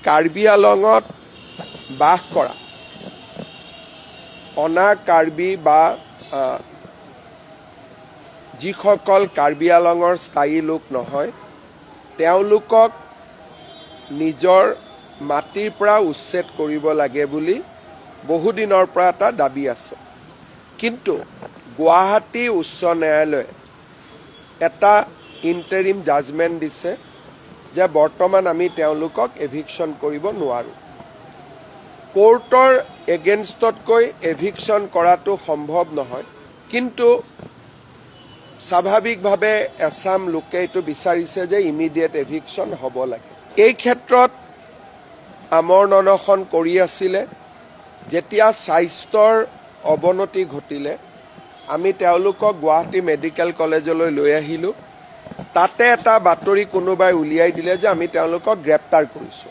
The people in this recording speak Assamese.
কাৰ্বি আলঙত বাস কৰা অনা কাৰ্বি বা যিসকল কাৰ্বি আলঙৰ স্থায়ী লোক নহয়, তেওঁলোকক নিজৰ মাটিৰ পৰা উচ্ছেদ কৰিব লাগে বুলি বহুদিনৰ পৰা এটা দাবী আছে। কিন্তু গুৱাহাটী উচ্চ ন্যায়ালয়ে এটা ইণ্টাৰিম জাজমেণ্ট দিছে যে বৰ্তমান আমি তেওঁলোকক এভিকশ্যন কৰিব নোৱাৰোঁ। কোৰ্টৰ এগেইনষ্টতকৈ এভিকশ্যন কৰাটো সম্ভৱ নহয়, কিন্তু স্বাভাৱিকভাৱে এচাম লোকে এইটো বিচাৰিছে যে ইমিডিয়েট এভিকশ্যন হ'ব লাগে। এই ক্ষেত্ৰত আমৰণ অনশন কৰি আছিলে। যেতিয়া স্বাস্থ্যৰ অৱনতি ঘটিলে, আমি তেওঁলোকক গুৱাহাটী মেডিকেল কলেজলৈ লৈ আহিলোঁ। তাতে এটা বাতৰি কোনোবাই উলিয়াই দিলে যে আমি তেওঁলোকক গ্ৰেপ্তাৰ কৰিছোঁ।